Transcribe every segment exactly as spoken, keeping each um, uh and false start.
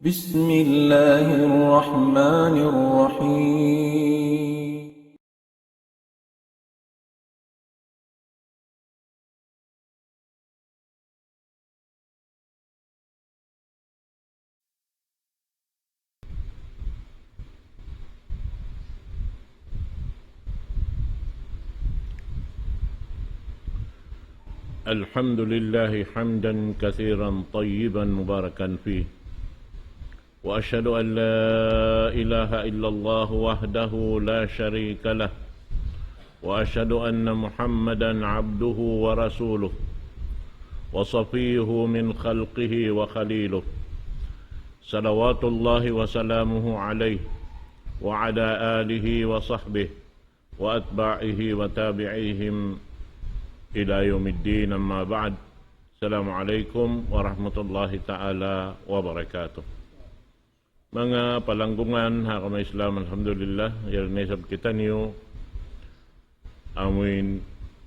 بسم الله الرحمن الرحيم. الحمد لله حمدا كثيرا طيبا مباركا فيه، وأشهد أن لا إله إلا الله وحده لا شريك له، وأشهد أن محمدا عبده ورسوله، وصفيه من خلقه وخليله، صلوات الله وسلامه عليه، وعلى آله وصحبه، وأتباعه وتابعيهم إلى يوم الدين، أما بعد. السلام عليكم ورحمة الله تعالى وبركاته. Manga palanggungan ha agama Islam, alhamdulillah, yari na isab kitaniyu amuin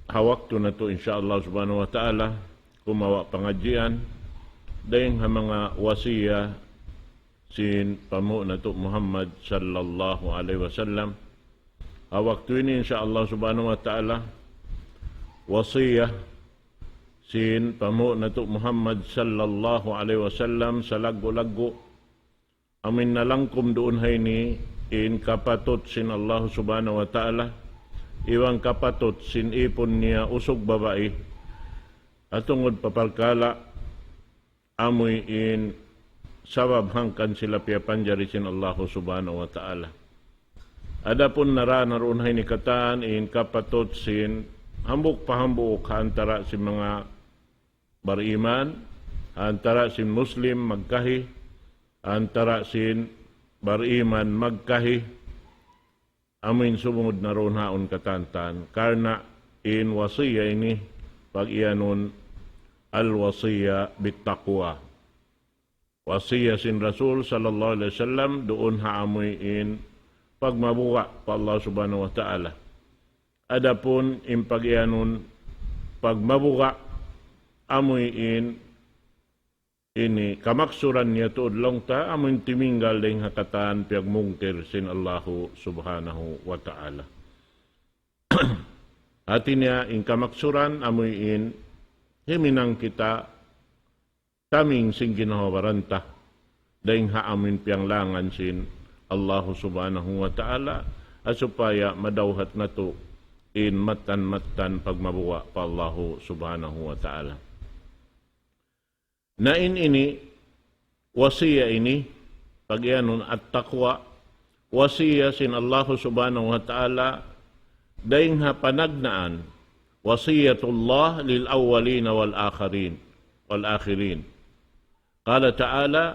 ha waktu natu', insya Allah subhanahu wa ta'ala, kumawa' pangadjian dayn ha manga wasiya sin panghu' natu' Muhammad sallallahu alayhi wasallam. Ha waktu ini, insya Allah subhanahu wa ta'ala, wasiya sin panghu' natu' Muhammad sallallahu alayhi wasallam salaggu'-laggu', amuin nalangkum duun ha ini in kapatut sin Allah subhanahu wa ta'ala, iban kapatut sin ipun niya usug babai, ha tungud pa parkala' amuin sabab hangkan sila piyapanjari sin Allahu subhanahu wa ta'ala. Adapun nara na duun ha ini katan in kapatut sin hambuuk pa hambuuk ha antara' sin manga bariman, ha antara' sin Muslim magkahi, ha antara' sin bariman magkahi, amuin sumud na duun ha yaun katantan, karna' in wasiya ini pag-iyanun al-wasiya bit-taqwa. Wasiya sin Rasul sallallahu alayhi wasallam duun ha amuin pagmabuga' pa Allah subhanahu wa ta'ala. Adapun in pag-iyanun pagmabuga' amuin ini kamaksuran niya tuud laung ta, amuin timinggal dayn ha katan piyagmungkir sin Allahu subhanahu wa ta'ala. Hati niya in kamaksuran amuin himinang kita taming sin ginhawa-baran ta dayn ha amuin piyanglangan sin Allahu subhanahu wa ta'ala, ha supaya madawhat natu' in mattan-mattan pagmabuga' pa Allahu subhanahu wa ta'ala. Na in ini, wasiya ini, pag-iyanun at-taqwa, wasiya sin Allahu subhanahu wa ta'ala, dayn ha panagnaan, وصية الله للأولين والآخرين، والآخرين. قال تعالى: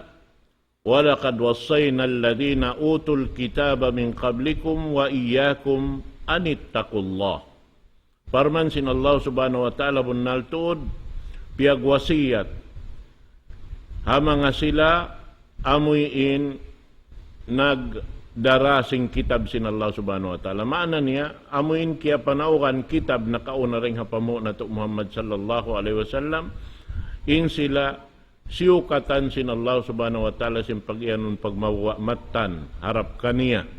ولقد وصينا الذين أوتوا الكتاب من قبلكم وإياكم أن اتقوا الله. Parman sin Allah subhanahu wa ta'ala, bunnal tuud, piyagwasiyat ha manga sila amuin nagdara sin kitab sin Allah subhanahu wa ta'ala. Maana niya, amuin kiyapanaugan kitab nakauna dayn ha panghu' natu' Muhammad sallallahu alayhi wasallam, in sila siyukatan sin Allah subhanahu wa ta'ala sin pag-iyanun pagmabuga' mattan harap kaniya.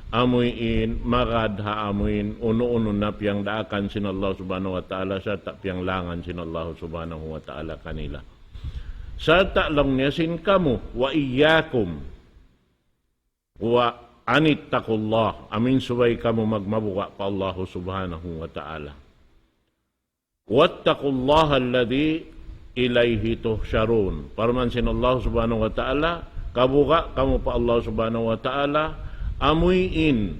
Amuin magad ha amuin unu-unu na piyangdaakan sin Allah subhanahu wa ta'ala, sarta' piyanglangan sin Allah subhanahu wa ta'ala kanila. Sarta' laung niya sin kamu, وإياكم, وأن اتقوا الله, amuin subay kamu magmabuga' pa Allah subhanahu wa ta'ala. واتقوا الله الذي إليه تحشرون. Parman sin Allah subhanahu wa ta'ala, kabuga' kamu pa Allah subhanahu wa ta'ala, amuin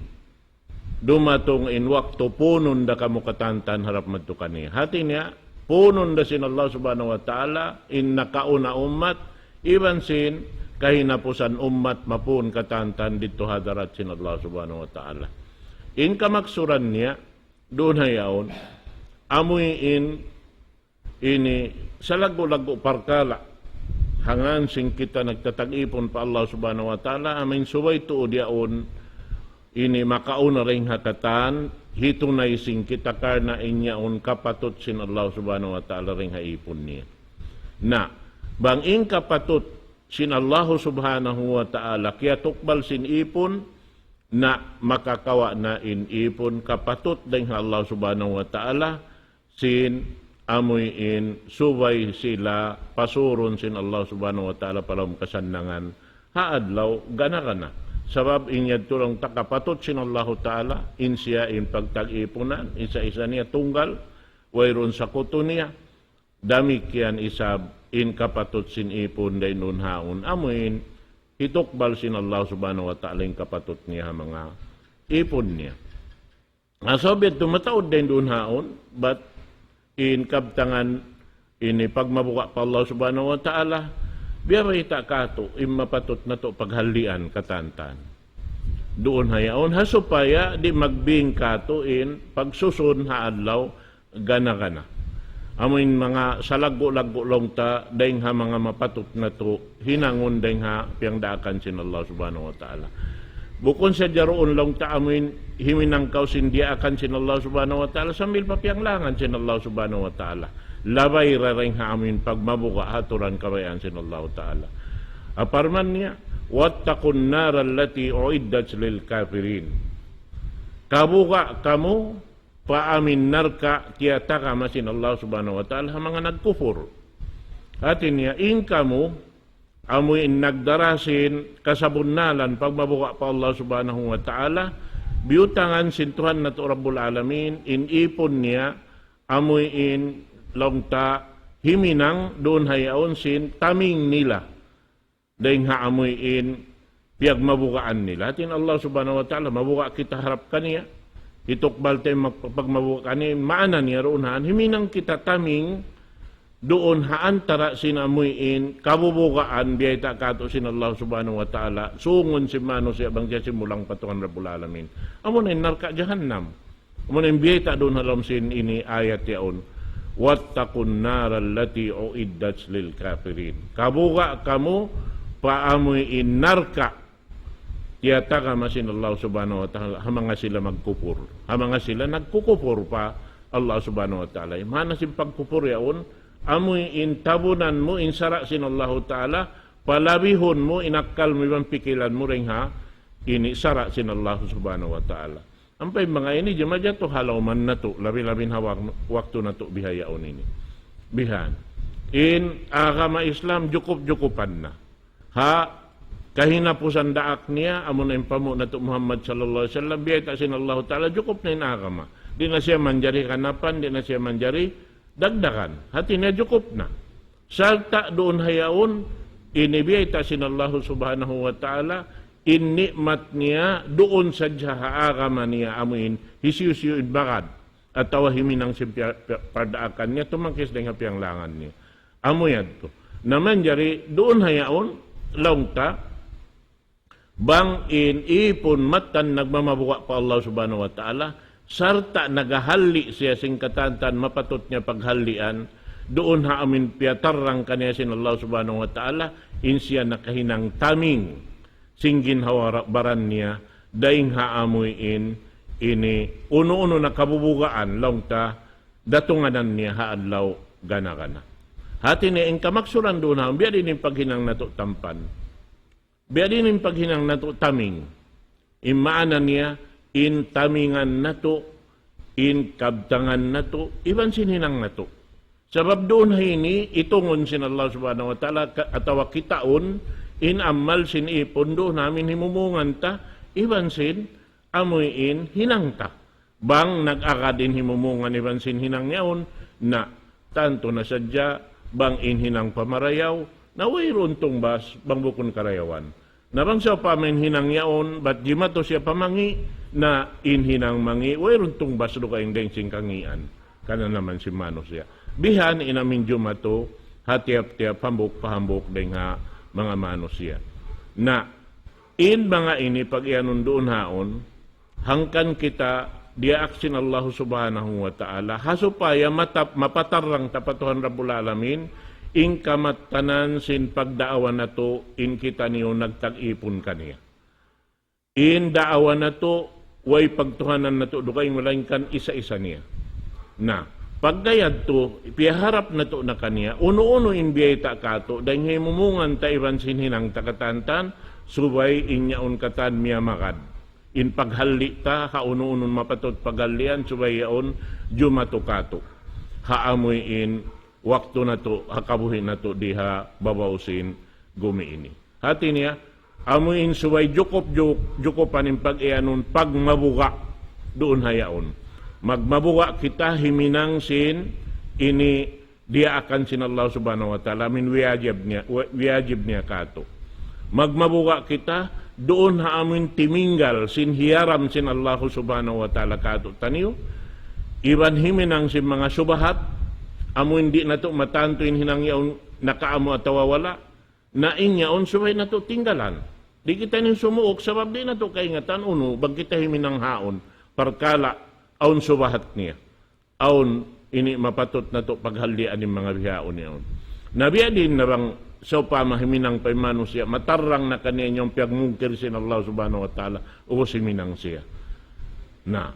dumatung in waktu punun da kamu katantan harap madtu kaniya. Hati niya, punun da sin Allah subhanahu wa ta'ala, in nakauna ummat, iban sin kahinapusan ummat mapun katantan didtu hadarat sin Allah subhanahu wa ta'ala. In kamaksuran niya, duun ha yaun, amuin ini salaggu'-laggu' parkala', hangkan sin kita nagtatag-ipun pa Allah subhanahu wa ta'ala, amuin subay tuud yaun ini makauna dayn ha katan, hitunay sin kita karna' in yaun kapatut sin Allah subhanahu wa ta'ala dayn ha ipun niya. Na, bang in kapatut sin Allahu Subhanahu wa Ta'ala, kiyatukbal sin ipun, na makakawa' na in ipun kapatut dayn ha Allah Subhanahu wa Ta'ala, sin amuin subay sila pasurun sin Allah Subhanahu wa Ta'ala pa lawm kasannangan ha adlaw gana-gana. Sabab in yadtu laung ta kapatut sin Allahu Ta'ala, in siya in pagtag-ipunan, isa-isa niya tunggal, wayruun sakutu niya. Damikkiyan isab in kapatut sin ipun dayn duun haun, amuin hitukbal sin Allah Subhanahu wa Ta'ala in kapatut niya ha manga ipun niya. Na, sabab yadtu mataud dayn duun haun, bat in kabtangan ini pagmabuga' pa Allah Subhanahu wa Ta'ala, biya' bayta' katu', in mapatut natu' paghalian katantan. Duun ha yaun, ha supaya di' magbing katu' in pagsusun ha adlaw gana-gana. Amuin manga salaggu'-laggu' laung ta, dayn ha manga mapatut natu' hinangun dayn ha piyangdaakan sin Allah Subhanahu wa Ta'ala. Bukun sadja duun laung ta amuin himinang kaw sin diyaakan sin Allah Subhanahu wa Ta'ala sambil pa piyanglangan sin Allah Subhanahu wa Ta'ala. Labay ra dayn ha amuin pagmabuga' ha aturan kabayaan sin Allah Ta'ala. Parman niya, واتقوا النار التي أعدت للكافرين. Kabuga' kamu pa amuin narka' tiyatagama sin Allah Subhanahu wa Ta'ala ha manga nagkupur. Hati niya, in kamu, amuin nagdara sin kasabunnalan pagmabuga' pa Allah Subhanahu wa Ta'ala, biyutangan sin Tuhan natu' Rabbul Alamin, in ipun niya, amuin laung ta himinang duun ha yaun sin taming nila. Dayn ha amuin piyagmabugaan nila. Hati in Allah Subhanahu wa Ta'ala, mabuga' kita harap kaniya. Hitukbal ta in mag-, pagmabuga' kaniya. Maana niya duun haun, himinang kita taming duun ha antara sin amuin kabubugaan biyayta' katu' sin Allah Subhanahu wa Ta'ala. Sungun sin manusiya' bang siya simulang pa Tuhan Rabbul Alamin. Amuna in narka' jahannam. Amuna in biyayta' duun ha lawm sin ini ayat yaun. واتقوا النار التي أعدت للكافرين. Kabuga' kamu pa amuin narka' tiyatagama sin Allah Subhanahu wa Ta'ala ha manga sila magkupur. Ha manga sila nagkukupur pa Allah Subhanahu wa Ta'ala. Maana sin pagkupur yaun, amuin tabunan mu in sara' sin Allah Ta'ala, palabihun mu in akkal mu iban pikilan mu dayn ha ini sara' sin Allah Subhanahu wa Ta'ala. Ampa in manga ini, jamaah tu ha lawm natu', labi-labi na wak-, waktu natu' bihaun ini. Bihan. In agama Islam jukup-jukupan na. Ha kahinapusan daak niya, amuna in panghu' natu' Muhammad sallallahu alayhi wasallam, biyayta' sin Allah Ta'ala, jukup na in agama. Di' na siya manjari kanapan, di' na siya manjari dagdagan. Hati niya jukup na. Sarta' duun ha yaun, ini biyayta' sin Allah Subhanahu wa Ta'ala, in ni'mat niya, duun sadja ha agama niya amuin, hisiyu-siyu in bagad, atawa himinang sin piya-, piya-, pardaakan niya, tumangkis dayn ha piyanglangan niya. Amu yadtu. Na manjari, duun ha yaun, laung ta, bang in ipun mattan nagmamabuga' pa Allah Subhanahu wa Ta'ala, sarta' nagahali siya sin katantan mapatut niya paghalian, duun ha amuin piyatarrang kaniya sin Allah Subhanahu wa Ta'ala, in siya nakahinang taming sin ginhawa-baran niya, dayn ha amuin ini unu-unu na kabubugaan, laung ta, datunganan niya ha adlaw gana-gana. Hati niya in kamaksuran duun ha, biya' diin in paghinang natu' tampan. Biya' diin in paghinang natu' taming. In maana niya, in tamingan natu', in kabtangan natu', iban sin hinang natu'. Sabab duun ha ini, itungun sin Allah Subhanahu wa Ta'ala, ka-, atawa kitaun, in amal sin ipun duun ha amuin himumungan ta, iban sin amuin hinang ta. Bang nag-agad in himumungan iban sin hinang yaun, na tantu na sadja bang in hinang pa marayaw, na wayruun tungbas bang bukun karayawan. Na bang sawpama in hinang yaun, bat jimatu siya pa mangi', na in hinang mangi', wayruun tungbas dugaing dayn sin kangian. Kananaman sin manusiya'. Bihan in amuin jumatu, ha tiyap-tiyap hambuuk pa hambuuk dayn ha manga manusiya'. Na, in manga ini pag-iyanun duun haun, hangkan kita diyaak sin Allah Subhanahu wa Ta'ala, ha supaya matap-, mapatarrang ta pa Tuhan Rabbul Alamin, in kamattanan sin pagdaawa natu', in kitaniyu nagtag-ipun kaniya. In daawa natu', way pagtuhanan natu' dugaing malaingkan isa-isa niya. Na, Pagga yadtu, piyaharap natu' na kaniya, unu-unu in biyayta' katu', dayng ha himumungan ta iban sin hinang ta katantan, subay in yaun katan miyamagad. In paghalli' ta, ha unu-unun mapatut paghallian, subay yaun jumatu katu'. Ha amuin waktu natu', ha kabuhi' natu' di ha babaw sin gumi ini. Hati niya, amuin subay jukup, juk-, jukupan in pag-iyanun, pagmabuga' duun ha yaun. Magmabuga' kita himinang sin ini diyaakan sin Allah Subhanahu wa Ta'ala, amuin wiyajib niya, wa-, wiyajib niya katu'. Magmabuga' kita duun ha amuin timinggal sin hiyaram sin Allah Subhanahu wa Ta'ala katu' taniyu. Iban himinang sin manga subahat, amuin di' natu' matantu in hinang yaun nakaamu atawa wala'. Na in yaun subay natu' tinggalan. Di' kita ini sumuuk sabab di' natu' kaingatan unu, bang kita himinang haun, parkala' awn subahat niya. Awn ini mapatut natu' paghallian in manga bihaun yaun. Na biya' diin na bang sawpama himinang pa in manusiya', matarrang na kaniya in yaun piyagmungkir sin Allah Subhanahu wa Ta'ala, ubus himinang siya. Na,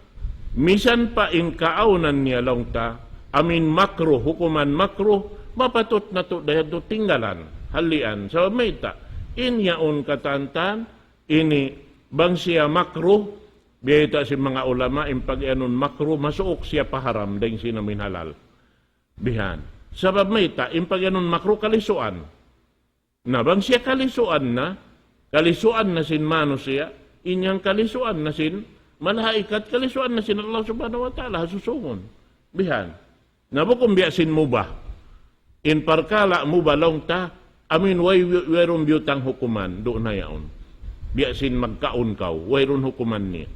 misan pa in kaawnan niya laung ta, amuin makruh, hukuman makruh, mapatut natu' da yadtu tinggalan, hallian. Sabab mayta', in yaun katantan, ini bang siya makruh, biyayta' sin manga ulama, in pag-iyanun makruh, masuuk siya pa haram, dayng sin amuin halal. Bihan. Sabab mayta', in pag-iyanun makruh kalisuan. Na bang siya kalisuan na, kalisuan na sin manusiya', in yan kalisuan na sin malaikat, kalisuan na sin Allah Subhanahu wa Ta'ala, ha susungun. Bihan. Na bukun biya' sin mubah. In parkala' mubah laung ta, amuin way, wayruun biyutang hukuman, duun na yaun. Biya' sin magkaun kaw, wayruun hukuman niya.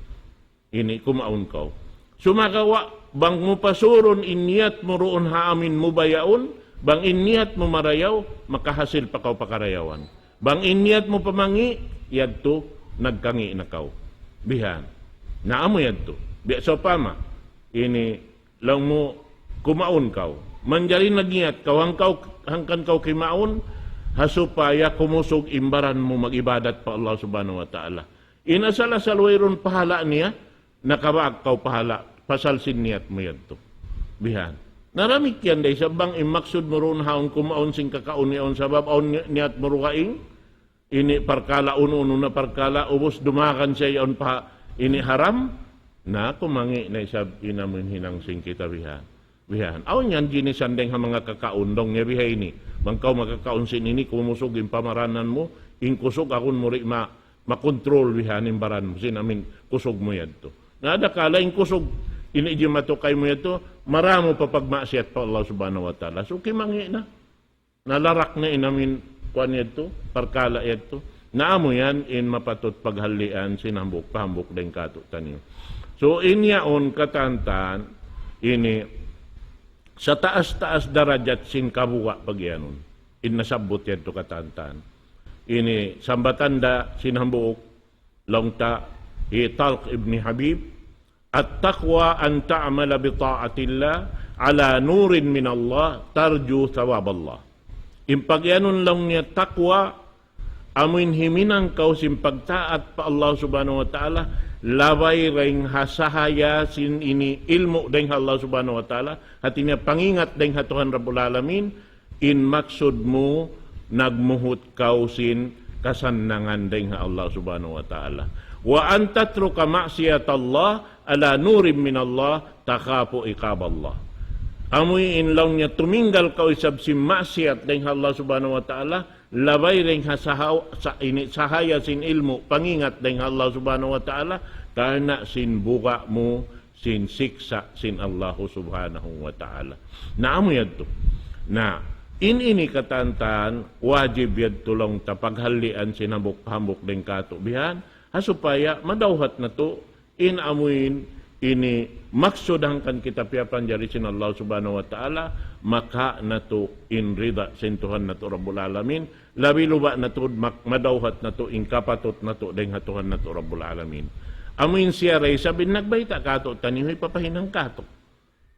Ini kumaun kaw. Sumagawa', bang mu pasurun in niyat mu duun ha amuin mubah yaun, bang in niyat mu marayaw, makahasil pa kaw pa karayawan. Bang in niyat mu pa mangi', yadtu, nagkangi' na kaw. Bihan. Na amu yadtu. Biya' sawpama, ini, laung mu, kumaun kaw. Manjari nagniyat kaw, hangkaw, hangkan kaw kimaun, ha supaya kumusug in baran mu mag-ibadat pa Allah Subhanahu wa Ta'ala. In asal-asal wayruun pahala' niya, nakabaak kaw pahala', pasal sin niyat mu yadtu. Bihan. Na damikkiyan da isab bang in maksud mu duun haun kumaun sin kakaun yaun sabab awn ni-, niyat mu dugaing, ini parkala' unu-unu na parkala', ubus dumagan siya yaun pa ini haram, na kumangi' na isab in amuin hinang sin kita bihan. Bihan. Awn yan jinisan dayng ha manga kakaun, laung niya biha ini. Bang kaw makakaun sin ini, kumusug in pamaranan mu, in kusug agun mu di' ma-, makontrol bihan in baran mu, sin amuin kusug mu yadtu. Na adakala in kusug, ini jimatu kaymu yadtu, maramu pa pagmaksiyat pa Allah Subhanahu wa Ta'ala. So, kimangi' na. Nalarak na in amuin kuwan yadtu, parkala' yadtu. Na amu yan in mapatut paghallian sin hambuuk pa hambuuk dayng kātu'niyu. So, in yaun katantan, ini sataas-taas darajat sin kabuga' pag-iyanun. In nasabbut yadtu katantan. Ini sambatan da sin hambuuk laung ta hi Talq ibn Habib, التقوى أن تعمل بطاعة الله على نور من الله ترجو ثواب الله. In pag-iyanun laung niya taqwa, amuin himinang kaw sin pagtaat pa Allah Subhanahu wa Ta'ala, labay dayng ha sahaya sin ini ilmu' dayng ha Allah Subhanahu wa Ta'ala, hati niya pangingat dayng ha Tuhan Rabbul Alamin, in maksud mu, nagmuhut kaw sin kasannangan dayng ha Allah Subhanahu wa Ta'ala. وأن تترك معصية الله على نور من الله تخاف عقاب الله. Amuin laung niya tuminggal kaw isab sin maksiyat dayng ha Allah Subhanahu wa Ta'ala, labay dayng ha sahaw-, sa-, ini, sahaya sin ilmu', pangingat dayng ha Allah Subhanahu wa Ta'ala, karna' sin buga' mu sin siksa' sin Allahu Subhanahu wa Ta'ala. Na amu yadtu. Na, in ini katantan, wajib yadtu laung ta paghallian sin hambuuk-hambuuk dayng kātu' bihan, ha supaya madawhat natu', in amuin, ini maksud hangkan kita piyapanjari sin Allah Subhanahu wa Ta'ala, maka natu' in rida sin Tuhan natu' Rabbul Alamin, labi luba' natu' mak-, madawhat natu' in kapatut natu' dayng ha Tuhan natu' Rabbul Alamin. Amuin siya da isab in nagbayta' kātu'niyu, hipapahinang kātu'.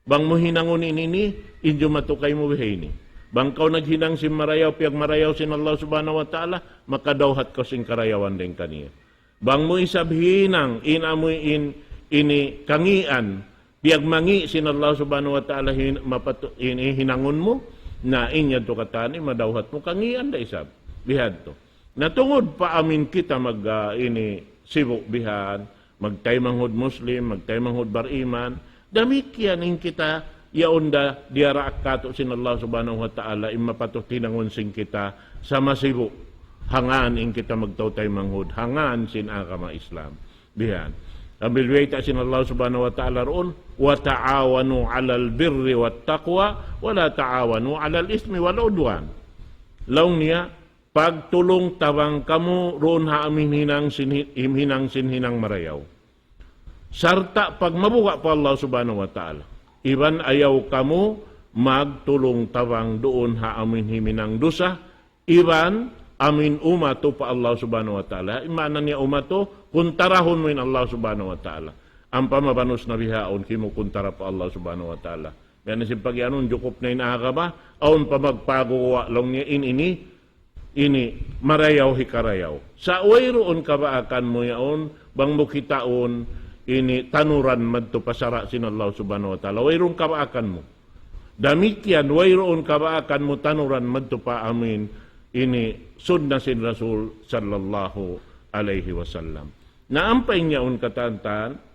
Bang mu hinangun in ini, in jumatu kaymu biha ini. Bang kaw naghinang sin marayaw, piyagmarayaw sin Allah Subhanahu wa Ta'ala, makadawhat kaw sin karayawan dayng kaniya. Bang mu isab hinang, in amuin ini kangīan, piyagmangi' sin Allah Subhanahu wa Ta'ala hin-, mapatu-, in-, hinangun mu, na in yadtu katan in madawhat mu kangīan da isab. Bihadtu. Na tungud pa amin kita mag, ah, ini sibu' bihan, magtaymanghud Muslim, magtaymanghud bariman, damikkiyan in kita yaun da diyaraak katu' sin Allah Subhanahu wa Ta'ala, in mapatut hinangun sin kita sa masibu', hangkan in kita magtautaymanghud, hangkan sin agama Islam. Bihan. Sambil bayta' sin Allah Subhanahu wa Ta'ala duun, وتعاونوا على البر والتقوى ولا تعاونوا على الإثم والعدوان. Laung niya, pagtulung-tabang kamu duun ha amin hinang sin hi-, hinang sin hinang marayaw. Sarta' pagmabuga' pa Allah Subhanahu wa Ta'ala. Iban ayaw kamu magtulung-tabang duun ha amin himinang dusa, iban amin umatu pa Allah Subhanahu wa Ta'ala. In maana niya umatu, kuntarahun mu in Allah Subhanahu wa Ta'ala. Ampa mabanus na bihaun kimukuntara pa Allah Subhanahu wa Ta'ala. Yan na sin pagiyanun, jukup na in agama, awn pa magpaguwa' laung niya in ini, ini, marayaw hikarayaw. Sa' wayruun kabaakan mu yaun, bang mu kitaun, ini tanuran madtu pa sara' sin Allah Subhanahu wa Ta'ala. Wayruun kabaakan mu. Damikkiyan, wayruun kabaakan mu tanuran madtu pa amin, ini sunna sin Rasul sallallahu alayhi wasallam. Na ampa in yaun katan-katan,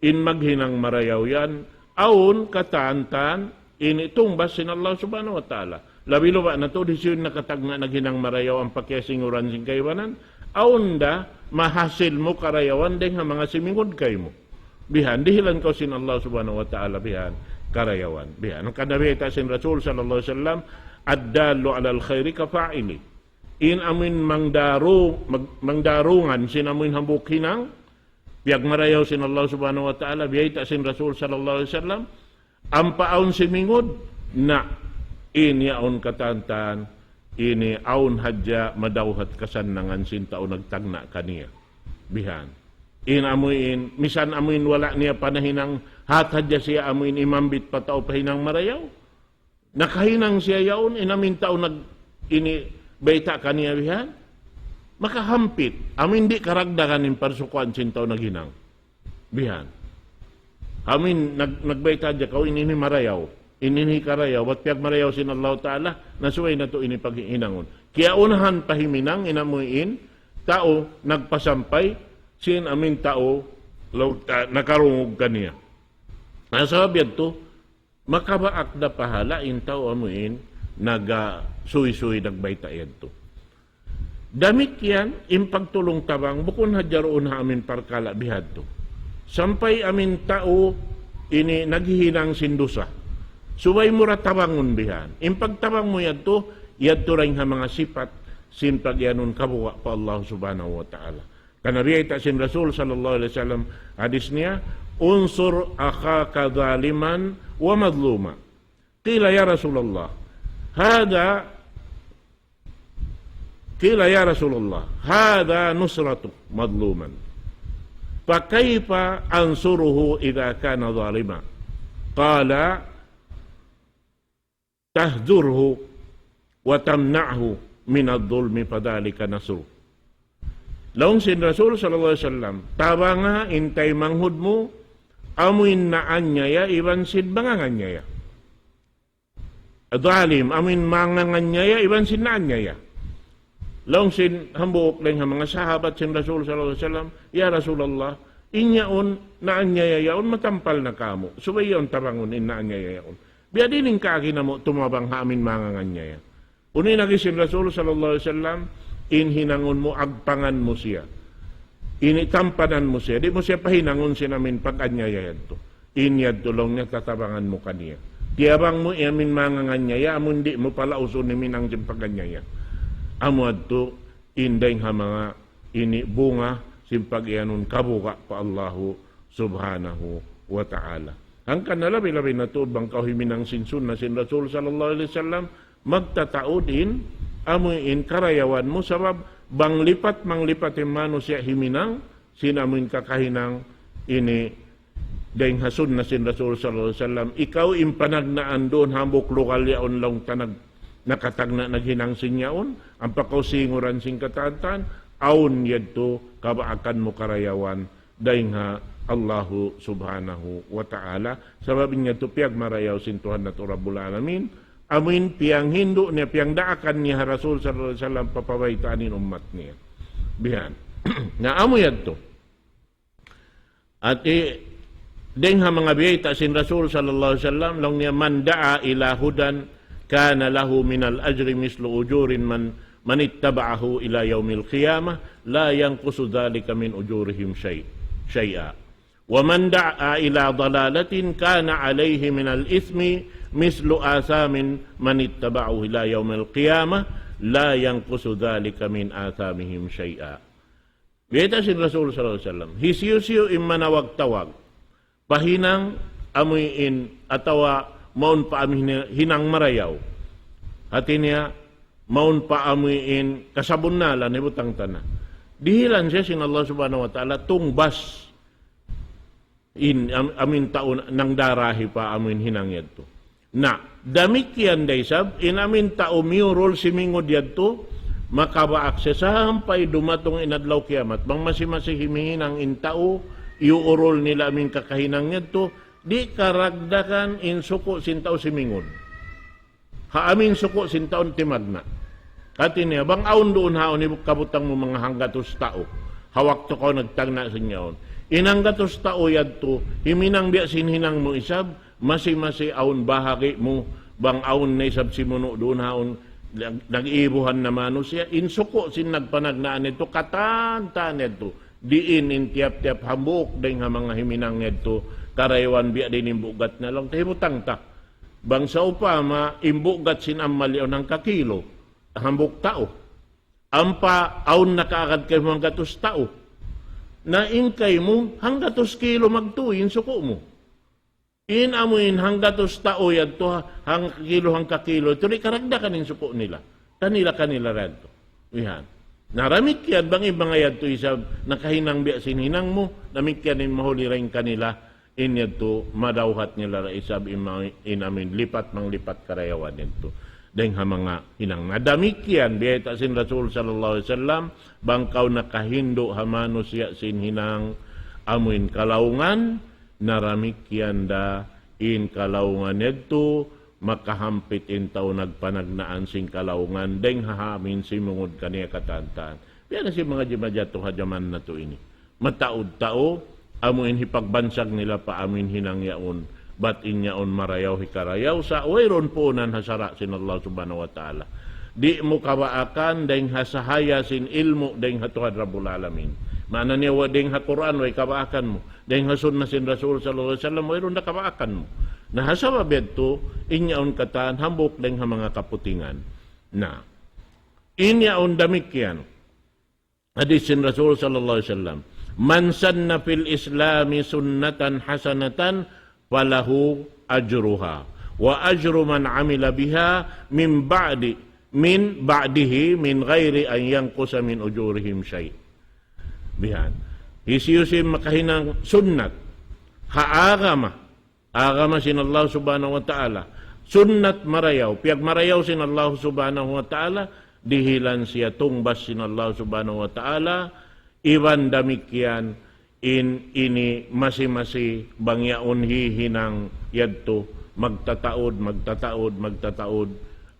in maghinang marayaw yan, awn katan-katan, ini tungbas sin Allah Subhanahu wa Ta'ala. Labi-labi na tuud hisiyu in nakatagna' naghinang marayaw ampa kiyasinguran sin kaibanan, awn da mahasil mu karayawan dayn ha manga simingud kaymu. Bihan, dihilan kaw sin Allah Subhanahu wa Ta'ala bihan, karayawan. Bihan, hangkan na bayta' sin Rasul sallallahu alayhi wasallam, الدال على الخير كفاعله. In amin mangdaru-, mag-, mangdarungan sin amin hambuuk hinang, piyagmarayaw sin Allah Subhanahu wa Ta'ala, biyayta' sin Rasul sallallahu alayhi wasallam, ampa awn simingud, na in yaun katan-katan, ini awn hadja madawhat kasannangan sin tau nagtagna' kaniya. Bihan. In amuin, misan amuin wala' niya pa nahinang, hat hadja siya amuin imambit pa tau pa hinang marayaw. Nakahinang siya yaun, in amin tau nag-, ini bayta' kaniya bihan. Makahampit, amin di' karagdagan in parsukuan sin tau naghinang. Bihan. Amin nag-, nagbayta' hadja kaw, ini, ini marayaw. Ini, ini karayaw. Bat piyagmarayaw sin Allah Ta'ala, na subay natu' ini paghinangun. Kiyaunahan pa himinang, in amuin, tau nagpasampay, sin amin tau, law-, ta-, nakarungug kaniya. Na sabab yadtu, makabaak da pahala' in tau amuin naga suysuy nagbayta' yadtu. Damikkiyan in pagtulung-tabang bukun hadja duun ha amin parkala' bihadtu. Sampay amin tau ini naghihinang sin dusa. Subay mu ra tabangun bihan. In pagtabang mu yadtu, yadtu dayn ha manga sipat sin pagiyanun kabuga' pa Allah Subhanahu wa Ta'ala. Karna' biyayta' sin Rasul sallallahu alayhi wasallam hadis niya, انصر أخاك ظالما ومظلوما. قيل يا رسول الله، هذا، قيل يا رسول الله، هذا نصرة مظلوما، فكيف أنصره إذا كان ظالما؟ قال، تهجره وتمنعه من الظلم فذلك نصره. Laung sin Rasul sallallahu alayhi wasallam, tabanga in taymanghud mu, amuin naanyaya iban sin mangananyaya. Zalim, amuin mangananyaya iban sin naanyaya. Laung sin hambuuk dayn ha manga sahabat sin Rasul sallallahu alayhi wasallam, "Ya Rasulullah, in yaun naanyaya yaun matampal na kāmu'. Subay yaun tabangun in naanyaya yaun." Biyadiin in kaagi namu' tumabang ha amin manganganyaya. Unu in agi sin Rasul sallallahu alayhi wasallam, in hinangun mu agpangan mu siya. Ini tampanan mu siya. Di' mu siya pahinangun sin amin pag-anyaya yadtu. In yadtu laung niya tatabangan mu kaniya. Tiyabang mu in amin manganganyaya, amun di' mu palausun himinang sin pag-anyaya. Amu yadtu in dayng ha manga ini bunga sin pag-iyanun kabuga' pa Allahu Subhanahu wa Ta'ala. Hangkan na labi-labi na tuud bang kaw himinang sin sunna sin Rasul sallallahu alayhi wasallam, magtataud in, amu in karayawan mu sabab bang lipat manglipat in manusiya' himinang, sin amu in kakahinang ini dayng ha sunna sin Rasul sallallahu alayhi wasallam, ikaw in panagnaan duun hambuuk lugal yaun laung ta nag-, nakatagna' naghinang sin yaun, ampa kaw singuran sin katan-katan, awn yadtu kabaakan mu karayawan, dayng ha Allahu Subhanahu wa Ta'ala. Sabab in yadtu piyagmarayaw sin Tuhan natu' Rabbul Alamin. Amuin piyanghindu' niya, piyangdaakan niya ha Rasul sallallahu alayhi wasallam, papabaytaan in ummat niya. Bihan. Na amu yadtu. Ati, dayng ha manga biyayta' sin Rasul sallallahu alayhi wasallam, laung niya, من دعا إلى هدى كان له من الأجر مثل أجور من من اتبعه إلى يوم القيامة لا ينقص ذلك من أجورهم شيء شيئا ومن دعا إلى ضلالة كان عليه من الإثم مثل آثام من اتبعه إلى يوم القيامة لا ينقص ذلك من آثامهم شيئا. Biyayta' sin Rasul sallallahu alayhi wasallam, hisiyu-siyu in manawag-tawag pa hinang amuin atawa mawn pa amuin hinang marayaw. Hati niya, mawn pa amuin kasabunnalan, hibutang ta na. Dihilan siya sin Allah Subhanahu wa Ta'ala tungbas in am-, amuin tau nangdarahi pa amuin hinang yadtu. Na, damikkiyan da isab, in amuin tau miyurul simingud yadtu, makabaak siya sampay dumatung in adlaw kiyamat. Bang masi-masi himihinang in tau, iyuurul nila amuin kakahinang yadtu, di' karagdagan in suku' sin tau simingud. Ha amuin suku' sin tau timagna'. Hati niya, bang awn duun haun, hibuk kabutang mu manga hanggatus tau. Ha waktu kaw nagtagna' sin yaun. In hanggatus tau yadtu, himinang biya' sin hinang mu isab, masi-masi awn bahagi' mu, bang awn na isab simunu' duun haun, nag-, nag-iibuhan na manusiya', in suku' sin nagpanagnaan yadtu, katan-katan yadtu. Diin in tiyap-tiyap hambuuk dayng ha manga himinang yadtu, karayawan biya' diin in bugat na laung, hibutang ta. Bang sawpama, in bugat sin amal yaun hangka kilo, hambuuk tau. Ampa awn nakaagad kaymu hanggatus tau. Na in kaymu, hanggatus kilo magtuy in suku' mu. In amuin hanggatus tau yadtu, hangka kilo, hangka kilo, yadtu di' karagdagan in suku' nila. Kanila-kanila ra yadtu. Bihan. Na damikkiyan bang in manga yadtu isab nakahinang biya' sin hinang mu, damikkiyan in mahuli dayn kanila, in yadtu madawhat nila ra isab in ma-, in amuin lipat manglipat karayawan yadtu. Dayng ha manga hinang. Na damikkiyan, biyayta' sin Rasul sallallahu alayhi wasallam, bang kaw nakahindu' ha manusiya' sin hinang amuin kalaungan, na damikkiyan da in kalaungan yadtu, makahampit in tau nagpanagnaan sin kalaungan, dayng ha amuin simingud kaniya katan-katan. Biya' na sin manga jimajatu ha jaman natu' ini. Mataud tau, amuin hipagbansag nila pa amuin hinang yaun. Bat in yaun marayaw hikarayaw, sa' wayruun puunan ha sara' sin Allah Subhanahu wa Ta'ala. Di' mu kabaakan, dayng ha sahaya sin ilmu', dayng ha Tuhan Rabbul Alamin. Maana niya, wa-, dayng ha Qur'an, way kabaakan mu. Dayng ha sunna sin Rasul sallallahu alayhi wasallam, wayruun da kabaakan mu. Na ha sabab yadtu, in yaun katan, hambuuk dayng ha manga kaputingan. Na, in yaun damikkiyan. Hadis sin Rasul sallallahu alayhi wasallam, من سن في الإسلام سنة حسنة فله أجرها وأجر من عمل بها من بعد من بعده من غير أن ينقص من أجورهم شيء. Bihan. Hisiyu-siyu makahinang sunnat ha agama, agama sin Allah Subhanahu wa Ta'ala, sunnat marayaw, piyagmarayaw sin Allah Subhanahu wa Ta'ala, dihilan siya tungbas sin Allah Subhanahu wa Ta'ala, iban damikkiyan in ini masi-masi bang yaun hihinang yadtu, magtataud, magtataud, magtataud,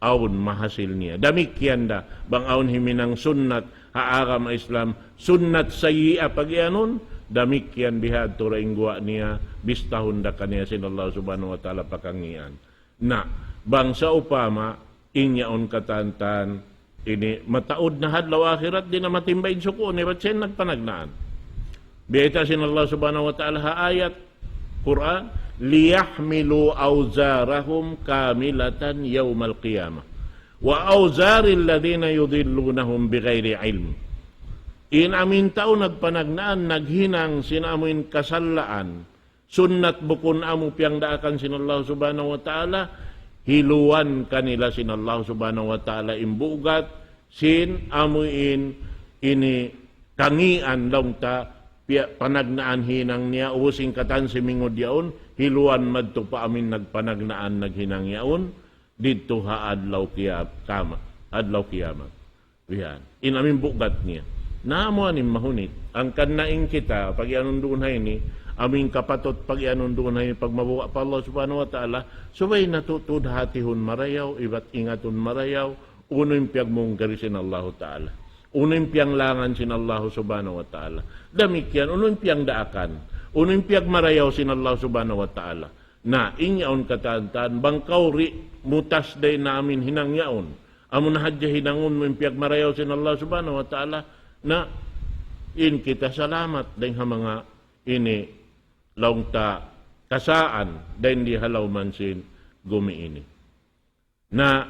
awn mahasil niya. Damikkiyan da, bang awn himinang sunnat ha agama Islam, sunnat sayyi'a pagiyanun, damikkiyan bihadtu ra in guwa' niya, bistahun da kaniya sin Allah Subhanahu wa Ta'ala pa kangīan. Na, bang sawpama, in yaun katan-katan, ini mataud na ha adlaw akhirat, di' na matimba in suku' niya, bat siya in nagpanagnaan. Biyayta' sin Allah Subhanahu wa Ta'ala ha ayat Qur'an, ليحملوا أوزارهم كاملة يوم القيامة وأوزار الذين يضلونهم بغير علم. In amuin tau nagpanagnaan, naghinang sin amuin kasalaan, sunnat bukun amu piyangdaakan sin Allah Subhanahu wa Ta'ala, hiluan kanila sin Allah Subhanahu wa Ta'ala in bugat, sin amuin ini kangīan laung ta, piya-, panagnaan hinang niya, ubus in katan simingud yaun, hiluan madtu pa amuin nagpanagnaan naghinang yaun, didtu ha adlaw kiya-, kama-, adlaw kiyamat. Yan. In amuin bugat niya. Na amu ini in mahunit. Hangkan na in kita, pag-iyanun duun ha ini, amu in kapatut pag-iyanun duun ha ini, pagmabuga' pa Allah Subhanahu wa Ta'ala, subay natu' tuud hatihun marayaw, iban ingatun marayaw, unu in piyagmunggari sin Allahu Ta'ala. Unu in piyanglangan sin Allahu Subhanahu wa Ta'ala. Damikkiyan, unu in piyangdaakan. Unu in piyagmarayaw sin Allahu Subhanahu wa Ta'ala. Na, in yaun katan-katan, bang kaw di' mutas dayn ha amu in hinang yaun. Amu na hadja hinangun mu in piyagmarayaw sin Allah Subhanahu wa Ta'ala, na in kita salamat dayn ha manga ini laung ta kasaan dayn di ha lawm sin gumi ini. Na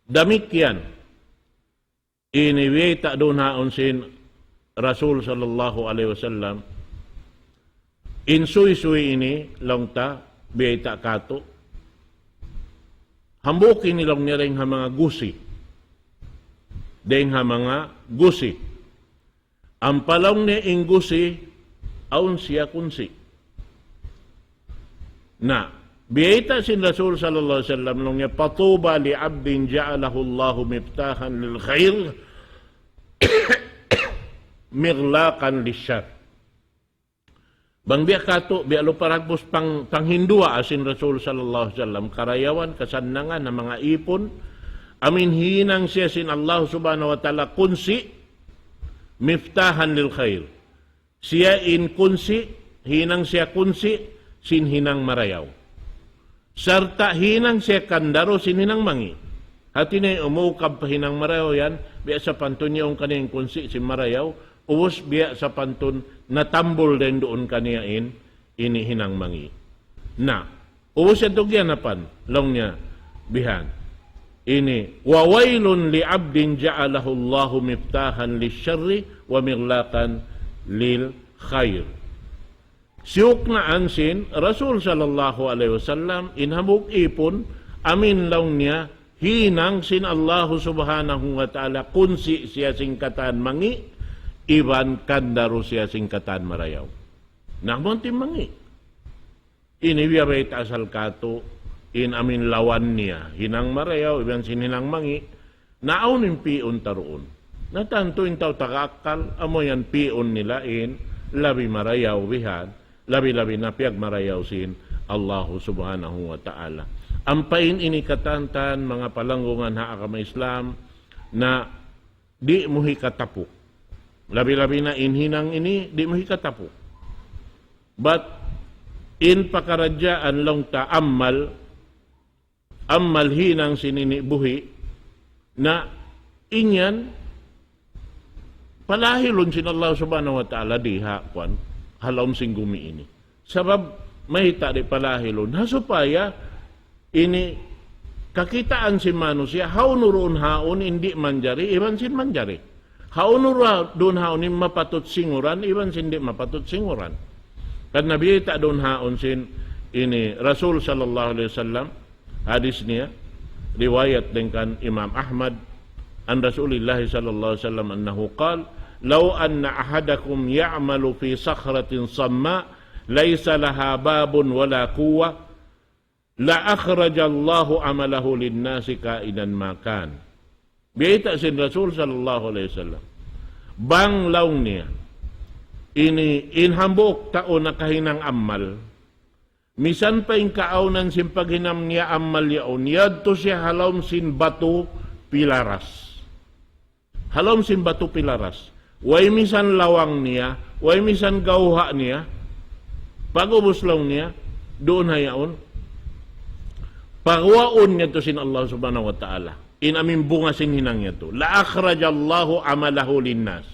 damikkiyan, ini biyayta' duun haun sin Rasul sallallahu alayhi wasallam, in suysuy ini laung ta biyayta' katu'. Hambuuk ini laung niya dayn ha manga gusi. Dayn ha manga gusi. Ampa laung niya in gusi, awn siya kunsi. Na, biyayta' sin Rasul sallallahu alayhi wasallam laung niya, فطوبى لعبد جعله الله مفتاحا للخير مغلاقا للشر. Bang biya' katu', biya' lupa ragbus pang, panghinduwaa sin Rasul sallallahu alayhi wasallam, karayawan, kasannangan, na manga ipun, amu in hinang siya sin Allah Subhanahu wa Ta'ala kunsi, مفتاحا للخير. Siya in kunsi, hinang siya kunsi, sin hinang marayaw. Sarta' hinang siya kandaru sin hinang mangi'. Hati niya umukab pa hinang marayaw yan, biya' sapantun yaun kaniya in kunsi sin marayaw, ubus biya' sapantun natambul dayn duun kaniya in, ini hinang mangi'. Na, ubus yadtu giyanapan, laung niya, bihan. Ini, وويل لعبد جعله الله مفتاحا للشر ومغلاقا للخير. Siyuknaan sin Rasul sallallahu alayhi wasallam, in hambuuk ipun, amu in laung niya, hinang sin Allahu Subhanahu wa Ta'ala, kunsi siya sin katan mangi', iban kandaru siya sin katan marayaw. Na, amu in mangi'. Ini biya' bayta' asal katu', in amu in lawan niya, hinang marayaw, iban sin hinang mangi', na awn in pi'un ta duun. Na tantu in tau taga akkal, amu yan pi'un nila in labi marayaw bihan, labi-labi na piyagmarayaw sin Allahu Subhanahu wa Ta'ala. Ampa in ini katan-katan, manga palanggungan ha agama Islam, na di' mu hikatapuk. Labi-labi na in hinang ini, di' mu hikatapuk. Bat in pakaradjaan laung ta amal, amal hinang sin ini buhi', na in yan palahilun sin Allah Subhanahu wa Ta'ala di ha, kuwan, ha lawm sin gumi ini. Sabab, mayta' di' palahilun. Ha supaya, ini, kakitaan sin manusiya', hawnu duun haun in di' manjari, iban sin manjari. Hawnu ra-, duun haun in mapatut singuran, iban sin di' mapatut singuran. Karna' biyayta' duun haun sin ini Rasul sallallahu alayhi wasallam, hadis niya, riwayat dayn kan Imam Ahmad, عن رسول الله صلى الله عليه وسلم أنه قال: لو أن أحدكم يعمل في صخرة صماء ليس لها باب ولا قوة لأخرج الله عمله للناس كائنا ما كان. Biyayta' sin Rasul sallallahu alayhi wasallam. Bang laung niya, ini in hambuuk tau nakahinang amal, misan pa in kaawnan sin paghinang niya amal yaun, yadtu siya ha lawm sin batu pilaras. Ha lawm sin batu pilaras. Way misan lawang niya, way misan gawha' niya, pag'ubus laung niya, duun ha yaun, pagwaun niya yadtu sin Allah Subhanahu wa Ta'ala. In amu in bunga sin hinang niya yadtu. لأخرج الله عمله للناس.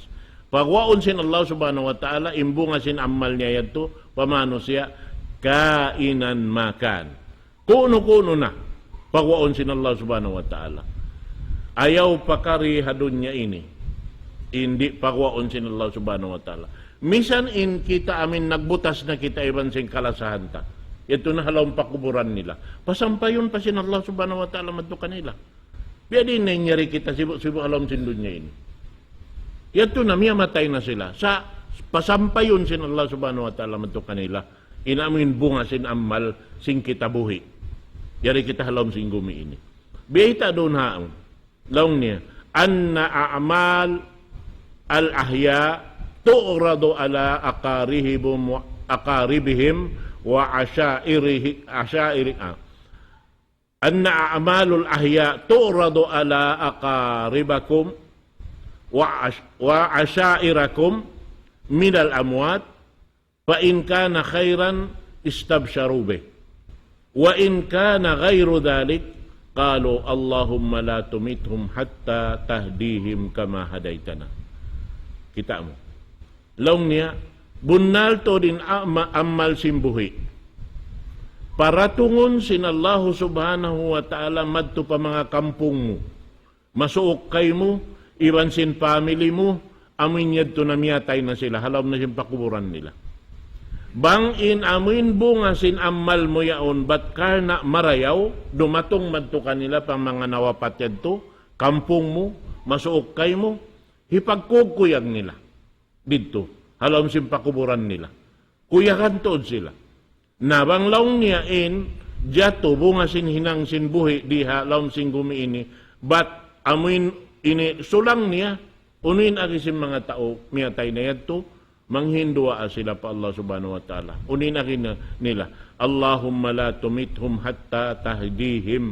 Pagwaun sin Allah Subhanahu wa Ta'ala, in bunga sin amal niya yadtu, pa manusiya', كائنا ما كان. Kunu-kunu na, pagwaun sin Allah Subhanahu wa Ta'ala. Ayaw pakari ha dunya ini, in di' pagwaun sin Allah Subhanahu wa Ta'ala. Misan in kita amu in nagbutas na kita iban sin kalasahan ta. Yadtu na ha lawm pakuburan nila. Pasampayun pa sin Allah Subhanahu wa Ta'ala madtu kanila. Biya' diin na in yari kita sibu'-sibu' ha lawm sin dunya ini. Yadtu na, miyamatay na sila. Sa' pasampayun sin Allah Subhanahu wa Ta'ala madtu kanila. In amu in bunga sin amal sin kita buhi'. Yari kita ha lawm sin gumi ini. Biyayta' duun haun. Laung niya, أن أعمال الأحياء تعرض على أقاربهم، أقاربهم وعشائره، عشائر، آه. أن أعمال الأحياء تعرض على أقاربكم وعش-، وعشائركم من الأموات، فإن كان خيرا استبشروا به، وإن كان غير ذلك قالوا اللهم لا تمتهم حتى تهديهم كما هديتنا. Kita' mu. Laung niya, bunnal tuud in ama-, amal sin buhi'. Paratungun sin Allahu Subhanahu wa Ta'ala madtu pa manga kampung mu. Masuuk kaymu, iban sin family mu, amuin yadtu na miyatay na sila, ha lawm na sin pakuburan nila. Bang in amuin bunga sin amal mu yaun, bat karna' marayaw, dumatung madtu kanila pa manga nawapat yadtu, kampung mu, masuuk kaymu, hipagkukuyag nila didtu, ha lawm sin pakuburan nila. Kuyagan tuud sila. Na bang laung niya in, jatu bunga sin hinang sin buhi' di ha lawm sin gumi ini, bat amuin ini sulang niya, unu in agi sin manga tau miyatay na yadtu, manghinduwaa sila pa Allah Subhanahu wa Ta'ala. Unu in agi na-, nila, اللهم لا تمتهم حتى تهديهم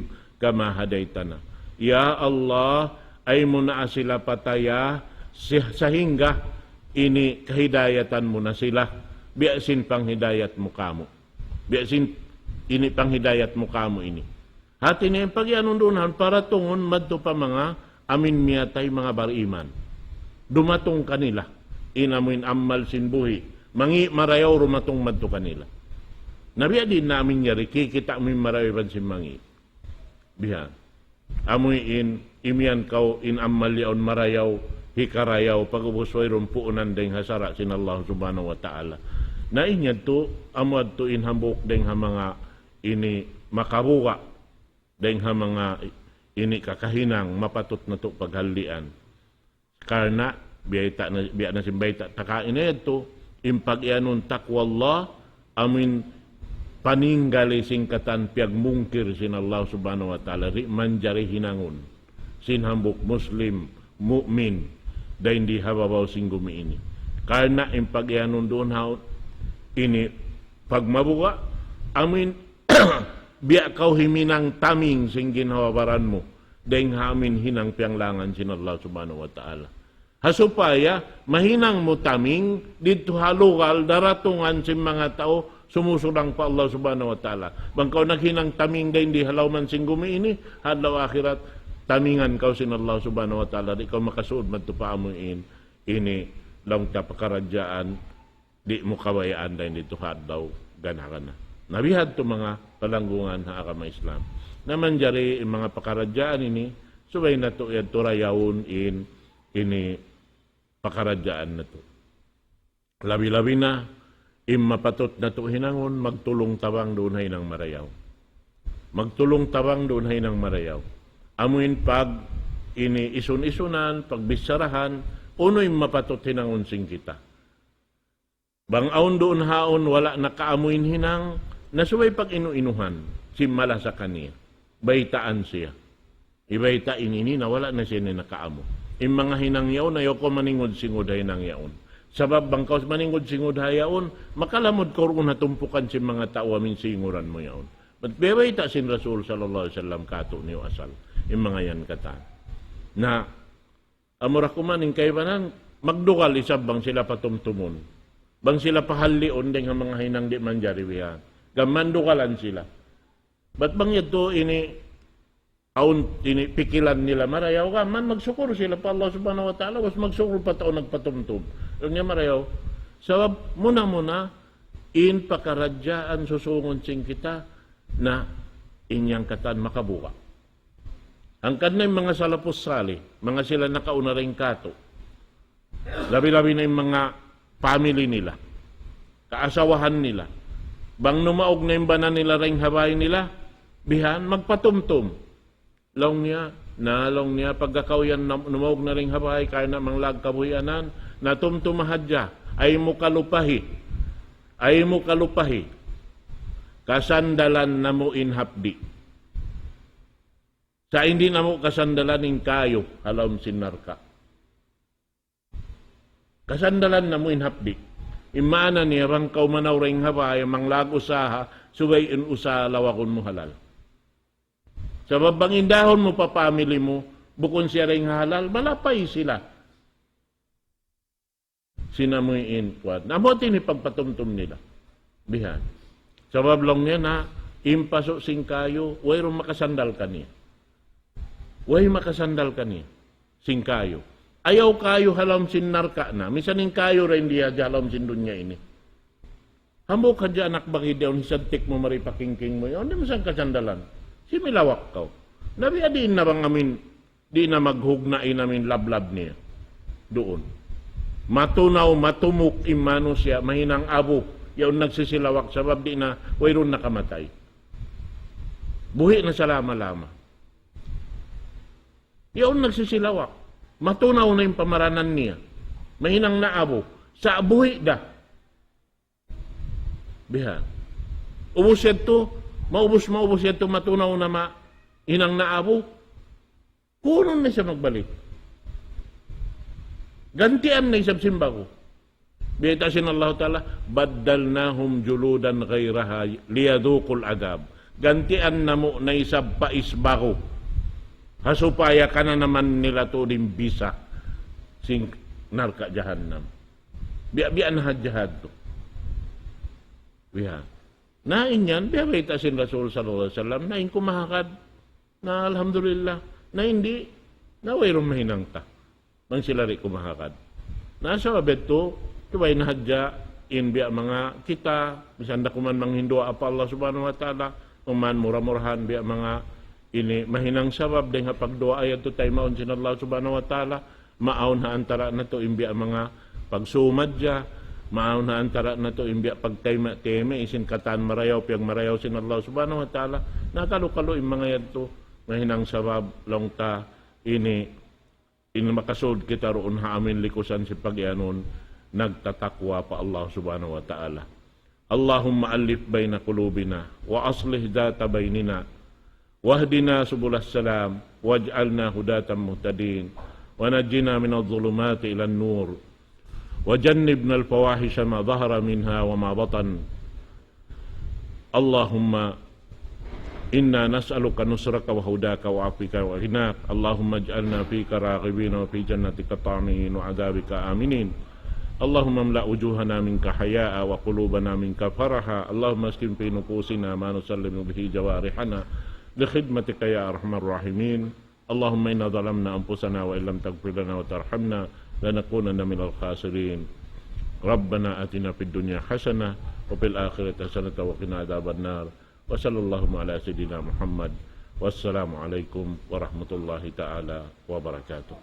كما هديتنا. Ya Allah, ayaw mu na sila pataya, si-, sahingga ini kahidayatan mu na sila, biya' sin panghidayat mu kāmu'. Biya' sin ini panghidayat mu kāmu' ini. Hati niya in pagiyanun duun, paratungun madtu pa manga amuin miyatay, manga bariman. Dumatung kanila in amuin amal sin buhi'. Mangi' marayaw dumatung madtu kanila. Na biya' diin na amuin yari, kikita' mu in marayaw iban sin mangi'. Bihan. Amuin, imiyan kaw in amal yaun marayaw, hikarayaw, pag'ubus wayruun puunan dayng ha sara' sin Allah Subhanahu wa Ta'ala. Na in yadtu, amu yadtu in hambuuk dayng ha manga ini makabuga', dayng ha manga ini kakahinang, mapatut natu' paghalian. Karna', biyayta' na, biya' na sin bayta' ta kaina yadtu, in pagiyanun taqwallah, amuin paninggali sin katan piyagmungkir sin Allah Subhanahu wa Ta'ala, di' manjari hinangun sin hambuuk Muslim, mu'min, dayn di ha babaw sin gumi ini. Karna' in pagiyanun duun ha ini pagmabuga', amuin biya' kaw himinang taming sin ginhawa-baran mu, dayng ha amuin hinang piyanglangan sin Allah Subhanahu wa Ta'ala. Ha supaya mahinang mu taming didtu ha lugal daratungan sin manga tau sumusulang pa Allah Subhanahu wa Ta'ala. Bang kaw naghinang taming dayn di ha lawm sin gumi ini, ha adlaw akhirat, tamingan kaw sin Allah Subhanahu wa Ta'ala, di' kaw makasuud madtu pa amuin ini laung ta pakaradjaan di' mu kabayaan dayn didtu ha adlaw gana-gana. Na bihadtu manga palanggungan ha agama Islam. Na manjari in manga pakaradjaan ini, subay natu' yadtu rayawun in, ini pakaradjaan natu'. Labi-labi na, in mapatut natu' hinangun, magtulung-tabang duun ha hinang marayaw. Magtulung-tabang duun ha hinang marayaw. Amuin pag ini isun-isunan, pagbicharahan, unu in mapatut hinangun sin kita. Bang awn duun ha yaun wala' nakaamu in hinang, na subay pag-inu-inuhan, sin malasa kaniya. Baytaan siya. Hibayta' in ini na wala' na siya ini nakaamu. In manga hinang yaun, ayaw kaw maningud-singud ha hinang yaun. Sabab bang kaw maningud-singud ha yaun, makalamud kaw duun ha tumpukan sin manga tau amuin singuran mu yaun. Bat biya' bayta' sin Rasul sallallahu alayhi wasallam kātu'niyu asal. In manga yan katan. Na, amura kuman in kaibanan, magdugal isab bang sila patumtumun. Bang sila pahalliun dayn ha manga hinang di' manjari biya'. Gam mandugalan sila. Bat bang yadtu ini, awn ini pikilan nila marayaw, gam man magsukur sila pa Allah Subhanahu wa Ta'ala, ubus magsukur pa tau nagpatumtum. Laung niya marayaw. Sabab muna-muna, in pakaradjaan susungun sin kita na in yan katan makabuga'. Hangkan na in manga salafus salih, manga sila nakauna dayn kātu'. Labi-labi na in manga family nila, kaasawahan nila. Bang numaug na in bana nila dayn ha bāy nila, bihan magpatumtum. Laung niya, na laung niya, pagka kaw yan na, numaug na dayn ha bāy, karna' manglag kabuhianan, na tumtuma hadja, ayaw mu kalupahi. Ayaw mu kalupahi. Kasandalan namu' in hapdi'. Sa' in di' namu' kasandalan in kāyu, ha lawm sin narka'. Kasandalan na mu in hapdi'. In maana niya bang kaw manaw dayn ha bāy, manglawag usaha, subay in usaha lawagun mu halal. Sabab bang indahun mu pa family mu, bukun siya dayn ha halal, malapay sila. Sin amuin kuwan. Na amu ini pagpatumtum nila. Bihan. Sabab laung niya na, in pasu' sin kayu, wayruun makasandal kaniya. Way makasandal kaniya. Sin kayu. Ayaw kayu ha lawm sin narka' na. Misan in kayu ra in di' hadja ha lawm sin dunya ini. Hambuuk hadja anak baghi diyaun, hisadtik mu mari pakingking mu. Yaun, di' mu sa kasandalan. Similawak kaw. Na biya' diin na bang amin, di' na maghugna' in amin lablab niya. Duun. Matunaw, matumuk in manusiya', mahinang abu. Yaun nagsisilawak sabab di' na, wayruun nakamatay. Buhi' na salama-lama. Yaun nagsisilawak. Matunaw na in pamaranan niya. Mahinang na abu. Sa' buhi' da. Biha. Ubus yadtu, maubus, maubus yadtu, matunaw na ma-, hinang na abu. Kunun na siya magbalik. Gantian na isab sin ba'gu. Biyayta' sin Allah Ta'ala, "Baddalnahum juludan ghayraha liyadhuqul adhab." Gantian namu' na isab pais ba'gu. Ha supaya kananaman nila tuud in bisa sin narka' jahannam. Biya'-biya' na hadja hadtu. Biya'. Na in yan, biya' bayta' sin Rasul sallallahu alayhi wasallam, na in kumahagad, na alhamdulillah, na in di', na wayruun mahinang ta. Bang sila di' kumahagad. Na sabab yadtu, subay na hadja, in biya' manga kita, misan da kuman manghinduwaa pa Allah Subhanahu wa Ta'ala, uman mura-murahan biya' manga ini mahinang sabab dayn ha pagduwaa yadtu taymaun sin Allah Subhanahu wa Ta'ala, maawn ha antara' natu' in biya' manga pagsumadja, maawn ha antara' natu' in biya' pagtayma'-tayma' sin katan marayaw, piyagmarayaw sin Allah Subhanahu wa Ta'ala, na kalu-kalu in manga yadtu, mahinang sabab laung ta ini, in makasud kita duun ha amin likusan sin pagiyanun, nagtatakwa pa Allah Subhanahu wa Ta'ala. اللهم ألف بين قلوبنا وأصلح ذات بيننا واهدنا سبل السلام واجعلنا هداة مهتدين ونجنا من الظلمات إلى النور وجنبنا الفواحش ما ظهر منها وما بطن. اللهم إنا نسألك نصرك وهداك وعفوك وغناك. اللهم اجعلنا فيك راغبين وفي جنتك طامعين وعذابك آمنين. اللهم املأ وجوهنا منك حياء وقلوبنا منك فرحا. اللهم اسكن في نفوسنا ما نسلم به جوارحنا لخدمتك يا أرحم الراحمين. اللهم إنا ظلمنا أنفسنا وإن لم تغفر لنا وترحمنا لنكونن من الخاسرين. ربنا آتنا في الدنيا حسنة وفي الآخرة حسنة وقنا عذاب النار. وصلى الله على سيدنا محمد. والسلام عليكم ورحمة الله تعالى وبركاته.